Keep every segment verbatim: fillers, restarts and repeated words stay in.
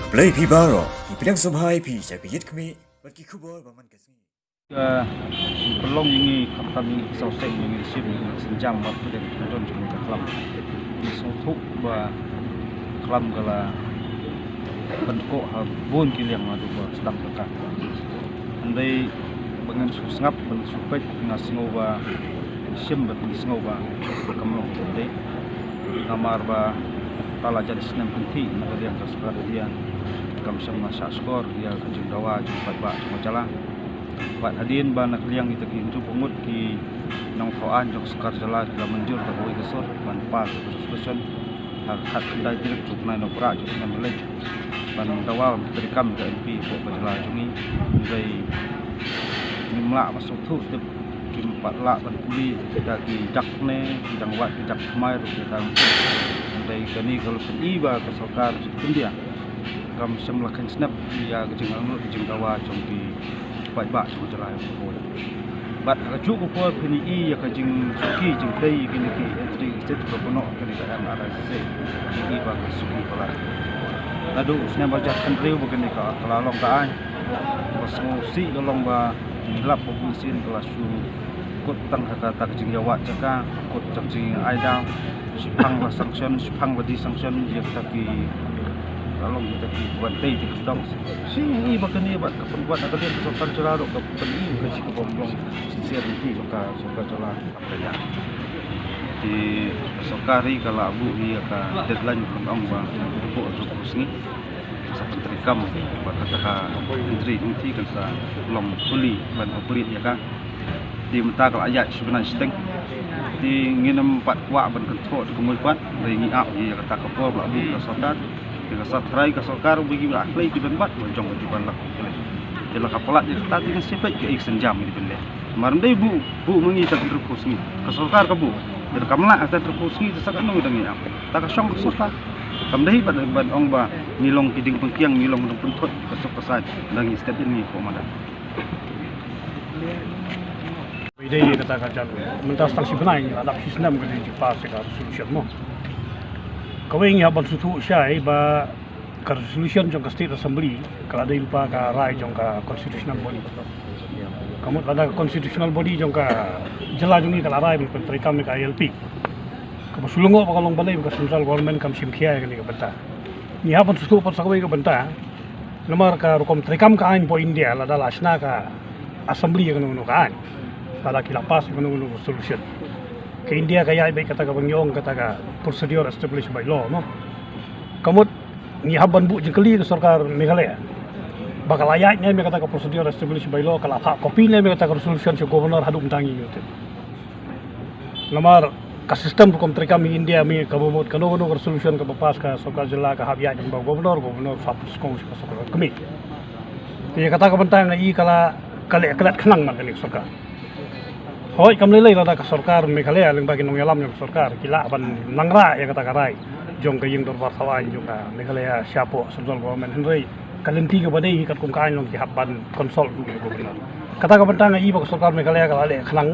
Blei phi baroh, ngi pdiang sngewbha ïa phi sha ki jingkmen bad ki khubor ba man ka sngi. Ka pynlong ïa ngi khamtam ïa ngi ki sawseng ïa ngi shim ïa ngi sienjam bad pdiang kyndon jong ngi ka khlam. Ngi sngewthuh ba khlam ka la pynkoh ha bun ki liang naduh ba sdang jong ka. Hynrei ba ngan shu sngap, ba ngan shu peit, nga sngew ba shim bad ngi sngew ba kam long te. Namar ba ta la jan snem kynthih na ka liang ka sorkar India, kam shym la shah shkor ïa ka jingdawa jong ka paidbah jong ka jylla. Bad hadien ba na ka liang kita ki hynñiew ngut ki nongthaw aiñ jong ka sorkar jylla ki la mynjur da kawei ka sur ban pass ka resolution ha ka khatkhyndai tarik jong u bnai Nohprah jong u snem ba leit ban dawa ban treikam ïa ka M P hapoh ka jylla jong ngi. Hynrei ngim lah ban sngewthuh tip, kim pat lah ban pule, kita ki dak ne ki dang wad ki dak thymmai ruh kita. Hynrei kane ka la pyni ba ka sorkar India kam shym la kheiñ snep ïa ka jingangnud jingdawa jong ki paidbah jong ka jylla jong ngi. Bad ha kajuh ka por phin ïohi ïa ka jingsuki jingtei ïa kine ki entry exit ba pynnoh kane ka M R I C C. Phin ïohi ba ka suki palat. Naduh u snem ar hajar khathynriew ba kane ka la long ka aiñ ba sngewsih, ka long ba ngi lap ba bun sien ka la shu kut tang ha kata ka jingïawad jaka, kut tang jingïaidam, shiphang la sanction, shiphang la de-sanction ïa kita ki, ka long kita ki ban tei ki dong. Shi ngi ba kane bad ka pynwad na ka liang ka sorkar jylla ruh ka pyni ka shi ka bym long sincere jong ka sorkar jylla. Te ka sorkar hi ka la buh ïa ka deadline, ka ong ba hapoh hynriew sngi sa pyntreikam ba kata ka entry jong ngi kan sa long fully ban operate ïa ka. Te mynta ka la ïaid shi bnai shiteng. Te ngin ym pat kwah ban kynthoh te kumno pat, hynrei ngi ap ïa kata ka por ba la buh ka sorkar. Te ka sa tharai ka sorkar ba ngi ba la kloi ki ban bat ba jong ka juh ban lak kloi. Te la ka palat ïa kata te ngi shu peit kaei ka sienjam ngi dei ban leh. Mar ym dei buh, buh ma ngi tang hynriewphew sngi. Ka sorkar ka buh. Te kam lah tang hynriewphew sngi te sa katno ngi dang ïa ap. Ta ka shong ka sorkar. Kam dei ban, ban ong ba ngi long ki dieng pynkiang, ngi long dang pynthut ka suk ka said, dang ngi step in ngi ko madan. Ba dei kata ka jan mynta sa tang shi bnai ngi la dap shi snem ka dei jingpass ka resolution mo. Kawei ngi hap ban sngewthuh shai ba ka resolution jong ka State Assembly ka la dei lypa ka rai jong ka constitutional body. Ka mut lada ka constitutional body jong ka jylla jong ngi ka la rai ban pyntreikam ïa ka I L P, kaba shu lyngngoh ba ka long balei ba ka central government kam shim khia ïa kane ka bynta. Ngi hap ban sngewthuh pat sa kawei ka bynta. Namar ka rukom treikam ka aiñ hapoh India lada la shna ka Assembly ïa kano kano ka aiñ, lada ki la pass ïa kano kano ka resolution, ka India ka ïaid beit kata kaba ngi ong kata ka procedure established by law, no? Ka mut ngi hap ban buh jingkylli ïa ka sorkar Meghalaya ba ka la ïaid ne em ïa kata ka procedure established by law, ka la phah copy ne em ïa kata ka resolution sha governor, haduh mynta ngi ngim tip. Namar ka system rukom treikam ha India mynta kaba mut kano kano ka resolution kaba pass ka sorkar jylla ka hap ïaid lyngba u governor, governor sap sngewsih ka sorkar kmie. Te ïa kata ka bynta nga i ka la, ka leh klet khnang man kane ka sorkar. Hooid, kam lei lei lada ka sorkar Meghalaya lyngba ki nongïalam jong ka sorkar ki lah ban nang rah ïa kata ka rai jong ka ïing dorbar thaw aiñ jong ka Meghalaya shapoh central government, hynrei ka lynti kaba dei hi katkum ka aiñ long ki hap ban consult ruh ïa ka governor. Kata ka bynta nga i ba ka sorkar Meghalaya ka la leh khnang,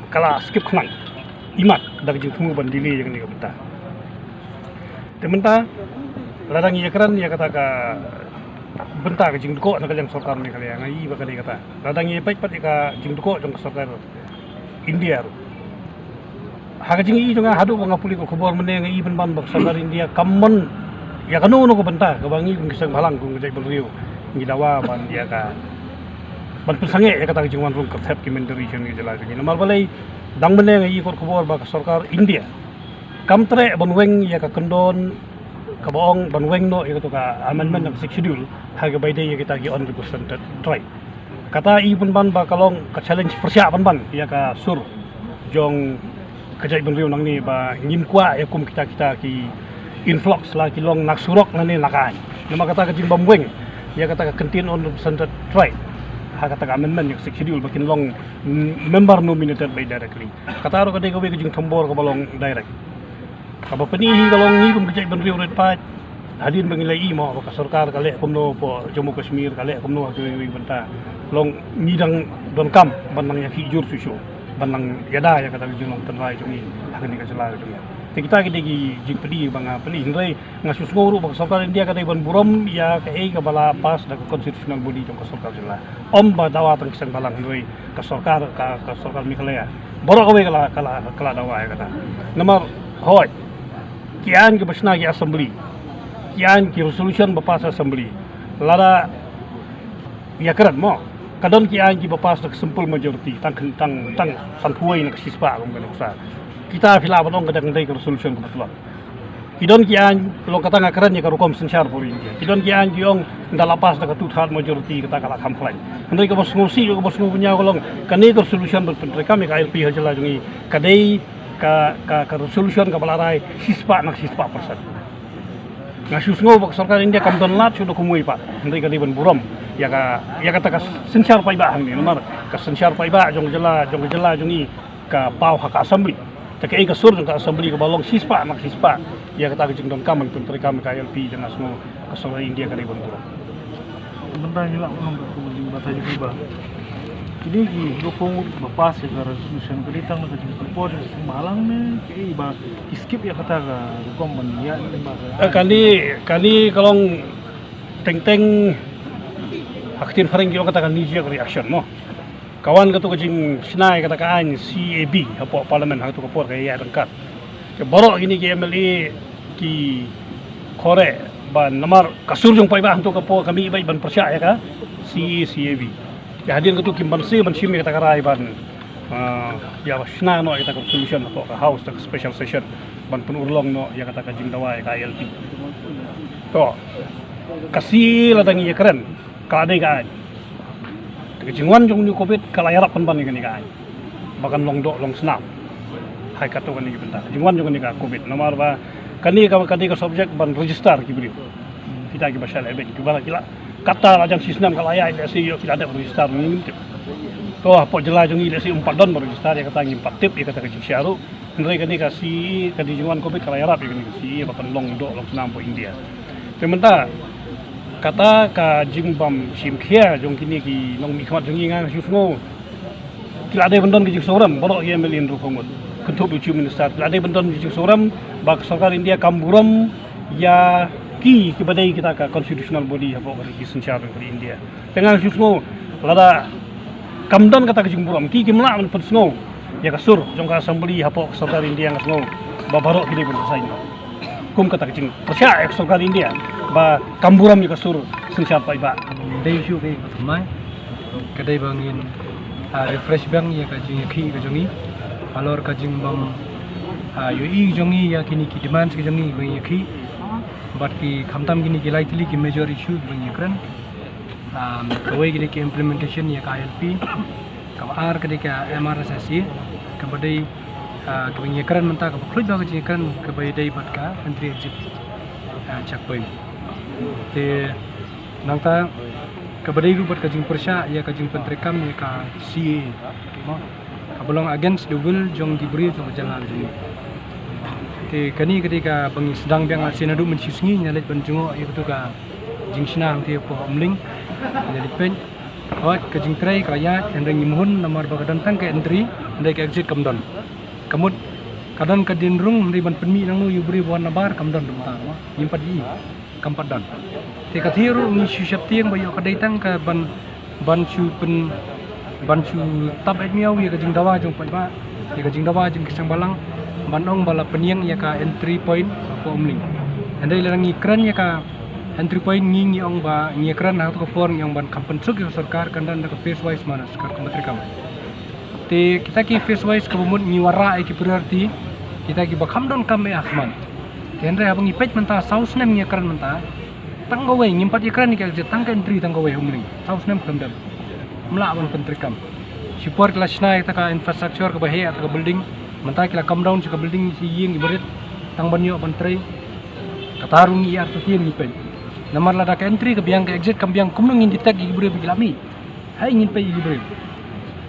ka la skip khnang, imat da ka jingthmu ban delay ïa kane ka bynta. Te mynta lada ngi ïakren ïa kata ka bynta ka jingdkoh na ka liang sorkar Meghalaya, nga i ba ka dei kata. Lada ngi peit pat ïa ka jingdkoh jong ka sorkar India ruh, ha ka jingi jong nga haduh ba nga pule ka khubor mynne, nga i pynban ba ka sorkar India kam mon ïa kano kano ka bynta kaba ngi kum ki seng bhalang, kum ka jaitbynriew ngi dawa ban ïa ka, ban pynsangeh ïa kata ka jingwan rung kyrthep ki mynder ri sha ka jylla jong ngi. Namar balei? Dang mynne nga i ka khubor ba ka sorkar India kam treh ban weng ïa ka kyndon kaba ong ban weng noh ïa kato ka amendment of Sixth Schedule ha kaba ïadei ïa kita ki unrepresented tribe. Kata i pynban ba ka long ka challenge pyrshah pynban ïa ka sur jong ka jaitbynriew nangne ba ngin kwah ïa kum kita, kita ki influx la ki long na surok nangne na ka aiñ. Namar kata ka jingbym weng ïa kata ka kyntien unrepresented tribe ha kata ka amendment ïa ka Sixth Schedule ba kin long, mm, member nominated by directly. Kata ruh ka dei kawei ka jingthombor kaba long direct. Kaba pyni hi ka long ngi kum ka jaitbynriew rit paid, hadien ba ngi la i mo ba ka sorkar ka leh kumno hapoh Jammu Kashmir, ka leh kumno ha kiwei kiwei ki bynta, long ngi dang donkam ban nang ïakhih jur shuh shuh ban nang ïada ïa kata ka jinglong tynrai jong ngi ha kane ka jylla ka jong ngi. Te kita ki dei ki jingpyni ba nga pyni, hynrei nga shu sngew ruh ba ka sorkar India ka dei ban burom ïa kaei kaba la pass da ka constitutional body jong ka sorkar jylla. Ym ba dawa tang ki seng balang, hynrei ka sorkar, ka, ka sorkar Meghalaya baroh kawei ka la, ka la, ka la dawa ïa kata. Namar hooid, ki aiñ kiba shna ki assembly, ki aiñ ki resolution ba pass assembly, lada ïakren mo, ka don ki aiñ kiba pass da ka simple majority, tang, tang, tang sanphew wei na ka shispah kum ka nuksa. Kita phi lah ban ong ka dang dei ka resolution kaba tlot. Ki don ki aiñ, long kata nga kren ïa ka rukom synshar pura India, ki don ki aiñ ki ong ynda la pass da ka two third majority kata ka la kham khlaiñ. Hynrei kaba sngewsih, kaba sngew bniah ka long kane ka resolution ban pyntreikam ïa ka I L P ha jylla jong ngi ka dei ka, ka, ka resolution kaba la rai shispah na ka shispah percent. Nga shu sngew ba ka sorkar India kam don lad shuh da kumwei pat, hynrei ka dei ban burom ïa ka, ïa kata ka synshar paidbah hangne, namar ka synshar paidbah jong ka jylla, jong ka jylla jong ngi ka paw ha ka assembly. Te kaei ka sur jong ka assembly kaba long shispah na ka shispah ïa kata ka jingdonkam ban pyntreikam ïa ka I L P, te nga sngew ka sorkar India ka dei ban burom. Mynta ngi lah ban ong ka jingbatai jong phi ba ki dei ki rukom ba pass ïa ka resolution ka dei tang na ka jingsupport jong ki seng balang ne kaei ba ki skip ïa kata ka rukom ban ïa ne ba ka Eh, kane, kane ka long teng teng, ha ka ktien phareng ki ong kata ka knee jerk reaction mo. Ka wan katu ka jingshna ïa kata ka aiñ C A B hapoh parliament ha katu ka por ka ïaid ryngkat. Te baroh kine ki M L A ki khreh ba namar ka sur jong paidbah ha katu ka por ka mih beit ban pyrshah ïa ka C A, C A B. Te hadien katu kim banse ban shim ïa kata ka rai ban, ah, ïa shna noh ïa kata ka resolution hapoh ka House, kata ka special session ban pynurlong noh ïa kata ka jingdawa ïa ka I L P. To, ka C A A lada ngi ïakren ka la dei ka aiñ. Te ka jingwan jong une u Covid ka la ïarap pynban ïa kane ka aiñ ba kan long doh long snam. Hai katto katne ki bynta, ka jingwan jong kane ka Covid, namar ba kane ka, ka dei ka subject ban register ki briew. Kita kiba shah lehbeiñ, kiba la, ki la, kata la jan shisnem ka la ïaid lehse ïoh ki la dep register, ngim tip. To, hapoh jylla jong ngi lehse ym pat don ba register ïa kata, ngim pat tip ïa kata ka jingshah ruh. Hynrei kane ka C A A, ka dei jingwan Covid ka la ïarap ïa kane ka C A A ba kan long doh long snam hapoh India. Te mynta kata ka jingbym shim khia jong kine ki nongmihkhmat jong ngi, nga shu sngew ki la dei ban don ka jingsngewrem, baroh ki M L A hynriewphew ngut, kynthup u Chief Minister, ki la dei ban don ka jingsngewrem ba ka sorkar India kam burom ïa ki, kiba dei kita ka constitutional body hapoh ka ri, ki synshar ka ri India. Te nga shu sngew lada kam don kata ka jingburom, ki kim lah ban pynsngew ïa ka sur jong ka assembly hapoh ka sorkar India, nga sngew ba baroh ki dei ban resign. Kum kata ka jingpyrshah ïa ka sorkar India ba kam burom ïa ka sur synshar paidbah. Dei shuh ka thymmai, ka dei ba ngin, ah, refresh biang ïa ka jingïakhih ka jong ngi halor ka jingbym, ah, ïohi jong ngi ïa kine ki demands ka jong ngi ba ngin ïakhih. Bad ki khamtam kine ki lai tylli ki major issue ba ngin ïakren. Um, kawei ka dei ka implementation ïa ka I L P. Kaba ar ka dei ka M R S S A, kaba dei, ah, kaba ngi ïakren mynta, kaba khluit ba ka jingïakren kaba ïadei bad ka entry exit, ah, checkpoint. Te nangta kaba dei ruh bad ka jingpyrshah ïa ka jingpyntreikam ïa ka C A A. Mo? Kaba long against the will jong ki briew jong ka jylla jong ngi. Te kane ka dei kaba ngi sdang biang, lehse naduh mynshisngi ngi la leit ban jngoh ïa katu ka jingshna hangtei hapoh Umling. Ngi la leit peit. Hooid, ka jingtrei ka la ïaid, hynrei ngim hun namar ba ka don tang ka entry, hynrei ka exit kam don. Ka mut ka don ka dien rung, hynrei ban pynmih nangno ïa u briew ba wan nabar kam don, kumta mo. Ngim pat ïohi. Kam pat don. Te ka thie ruh ngi shu sheptieng ba ïoh ka dei tang ka ban, ban shu pyn, ban shu tap ïa ka jingdawa jong paidbah, ïa ka jingdawa jong ki seng balang, ban ong ba la pynïeng ïa ka entry point hapoh Umling. Hynrei lada ngi kren ïa ka entry point, ngi, ngi ong ba ngi kren ha kato ka por ngi ong ban kham pynsuk ïa ka sorkar, kan don da ka phase wise manner, sorkar kam treikam. Te kita ki phase wise kaba mut ngi wanrah ïa ki priority, kita kiba kham donkam eh ha khmat. Te hynrei haba ngi peit mynta saw snem ngi ïakren mynta, tang kawei, ngim pat ïakren ïa ka exit, tang ka entry tang kawei ha Umling. Saw snem khlem don. Ym lah ban pyntreikam. Shipor ki la shna ïa kata ka infrastructure kaba heh, kata ka building. Mynta ki la come down sha ka building, sha ïing iba rit, tang ban ïoh ban trei. Kata ruh ngi ïa artatien ngi peit. Namar lada ka entry ka biang, ka exit kam biang, kumno ngin detect ïa ki briew ba ki la mih? Hai ngin peit ïa ki briew.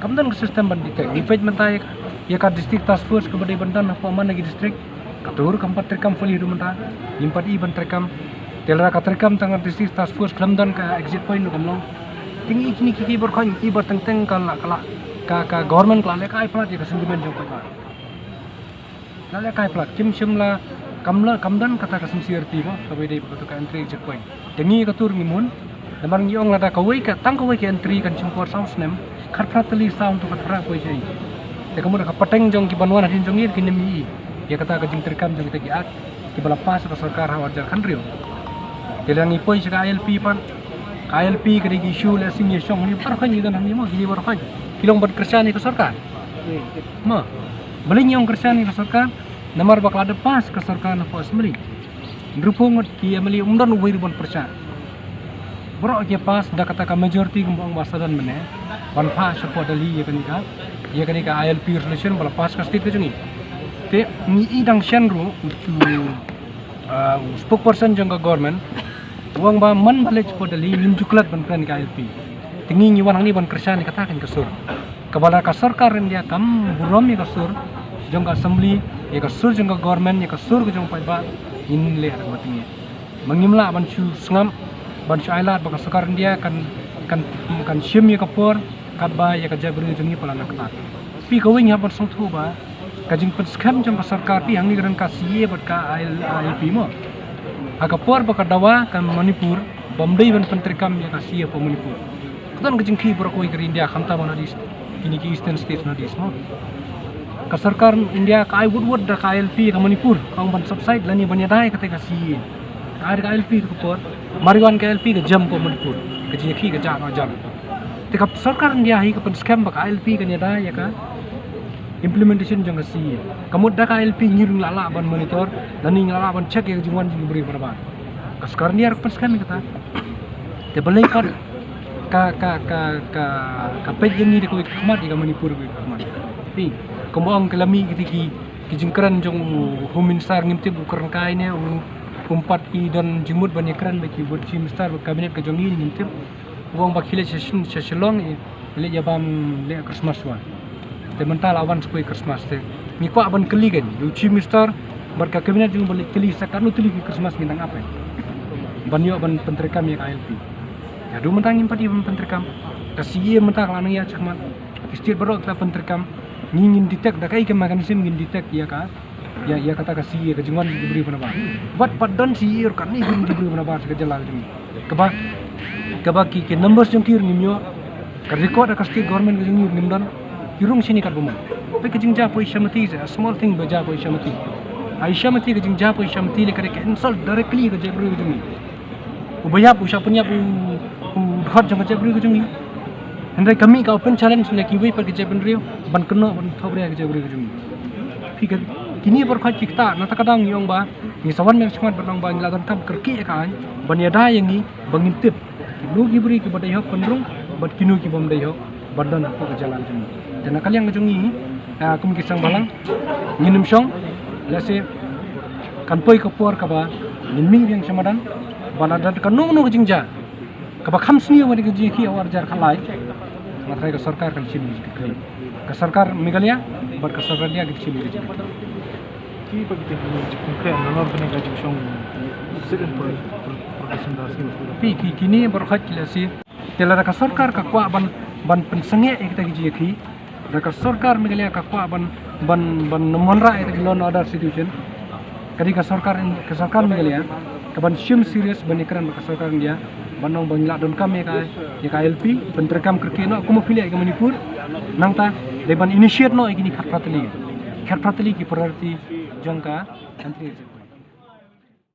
Kam don ka system ban detect. Ngi peit mynta ïa ka, ïa ka district task force kaba dei ban don hapoh man la ki district. Kato ruh kam pat treikam fully ruh mynta. Ngim pat i ban treikam. Te lada ka treikam tang ka district task force khlem don ka exit point ruh kam long. Te ngi kine ki, ki bor khon, ki bor teng teng ka la, ka la, ka, ka government ka la leh ka ai palat ïa ka sentiment jong paidbah. La lehkai palat, kim shym la, kam la, kam don kata ka sincere ti mo, kaba dei ba kata ka entry exit point. Te ngi ka tur ngi mun, namar ngi ong lada kawei ka, tang kawei ka entry kan shim por saw snem, khatphra tylli saw hynriew khatphra poi shai. Te ka mut ka pateng jong ki ban wan hadien jong ngi kin ym ïohi ïa kata ka jingtreikam jong kita ki act kiba la pass ka sorkar ha u ar hajar khathynriew. Te la ngi poi sha ka I L P pat, ka I L P ka dei ki issue leh sing ïa shong hangne baroh kawei ngi don hangne mo, kine baroh kawei ki long ban kyrshan ïa ka sorkar. Mo, balei ngi ong kyrshan ïa ka sorkar? Namar ba ka la dep pass ka sorkar na pdeng assembly. Hynriewphew ngut ki M L A, ym don uwei ruh ban pyrshah. Baroh ki pass da kata ka majority kumba ong ba sa don mynne. Ban phah shapoh Delhi ïa kane ka, ïa kane ka I L P resolution ba la pass ka state ka jong ngi. Te ngi i dang shen ruh u, ah, u spokesperson jong ka government u ong ba man ba leit shapoh Delhi ngim ju klet ban kren ka I L P. Te ngi ngi wan hangne ban kyrshan ïa kata kane ka sur. Kaba la ka sorkar India kam burom ïa ka sur jong ka assembly, ïa ka sur jong ka government, ïa ka sur ka jong paidbah, ngin leh ha kaba tyngeh. Ma ngim lah ban shu sngap, ban shu ailad ba ka sorkar India kan, kan, kan shim ïa ka por katba ïa ka jaitbynriew jong ngi palat na kata. Phi, kawei ngi hap ban sngewthuh ba ka jingpynskhem jong ka sorkar, phi, hangne ka don ka C A A bad ka I L P mo. Ha ka por ba ka dawa ka Manipur bym dei ban pyntreikam ïa ka C A A hapoh Manipur. Ka don ka jingkhih baroh kawei ka ri India, khamtam ha North East, kine ki Eastern States, North East mo. Ka sorkar India ka ai wut wut da ka I L P ka Manipur, ka ong ban subside lane ban ïada ïa kata ka C A A. Ka ai da ka I L P ha ka por, mar wan ka I L P ka jem hapoh Manipur, ka jingïakhih ka jah noh jan. Te ka sorkar India hi ka pynskhem ba ka I L P kan ïada ïa ka implementation jong ka C A A. Ka mut da ka I L P ngi ruh ngi la lah ban monitor lane ngi la lah ban check ïa ka jingwan jong ki briew baroh. Ka sorkar India ruh ka pynskhem ïa kata. Te balei pat ka, ka, ka, ka, ka peit ïa ngi da kawei ka khmat, ïa ka Manipur kawei ka khmat? Phi, kumba ong ka la mih kiti ki, ki jingkren jong u Home Minister, ngim tip u kren kai ne u, um pat i don jingmut ban ïakren bad ki bad Chief Minister bad cabinet ka jong ngi, ngim tip. U ong ba ki leit sha Shin-, sha Shillong, i leit ïa bam leh Christmas wa. Te mynta la wan sha kawei Christmas te ngi kwah ban kylli kein u Chief Minister bad ka cabinet jong u ba leit kylli sa katno tylli ki Christmas ngi dang ap, eh, ban ïoh ban pyntreikam ïa ka I L P. Ïa, haduh mynta ngim pat ïoh ban pyntreikam. Ka C A A mynta ka la nang ïa shakmat. Ki state baroh ki la pyntreikam. Ngi ngin detect da kaei ka mechanism ngin detect ïa ka, ïa, ïa kata ka C A A, ka jingwan jong ki briew ba nabar. Wat pat don C A A ruh, katne ki briew ba nabar sha ka jylla ka jong ngi. Kaba, kaba ki, ki numbers jong ki ruh ngim ïoh. Ka record ha ka state government ka jong ngi ruh ngim don. Ki rung shane katba mon. Peit ka jingjia hapoh Ïashamati, a small thing ba jia hapoh Ïashamati. Ha Ïashamati, ka jingjia hapoh Ïashamati lei ka dei ka insult directly ïa ka jaitbynriew ka jong ngi. Uba ïap u shah pynïap u, u dkhot jong ka jaitbynriew ka jong ngi. Hynrei ka mih ka open challenge na kiwei pat ki jaitbynriew ban kynnoh ban thohbria ïa ka jaitbynriew ka jong ngi. Phi, ka, kine baroh ki ktah, nangta ka daw ngi ong ba ngi sa wan ban shakmat ban ong ba ngi la donkam kyrkieh ïa ka aiñ ban ïada ïa ngi ba ngin tip kino ki briew kiba dei hok ban rung bad kino ki bym dei hok ban don hapoh ka jylla ka jong ngi. Te na ka liang ka jong ngi, ah, kum ki seng bhalang, ngin ym shong lehse kan poi ka por kaba ngin mih biang sha madan ba lada don kano kano ka jingjia kaba kham sniew bad ka jingïakhih ha u ar hajar khatlai, nga tharai ka sorkar kan shim ka jingkyrkieh. Ka sorkar Meghalaya bad ka sorkar India kin shim ka jingkyrkieh. Ki ba kita ki jingkyrkieh nalor kane ka jingshong sit-in pro-, pro-, protest da si. Phi, ki, kine baroh ki lehse. Te lada ka sorkar ka kwah ban, ban pynsangeh ïa kita ki jingïakhih, lada ka sorkar Meghalaya ka kwah ban, ban, ban wanrah ïa kita ki law and order situation, ka dei ka sorkar, ka sorkar Meghalaya kaban shim serious ban ïakren bad ka sorkar India ban ong ba ngi la donkam ïa ka, ïa ka I L P, pyntreikam kyrkieh noh kumba phi leh ïa ka Manipur. Nangta dei ban initiate noh ïa kine khatphra tylli, khatphra tylli ki priority jong ka country.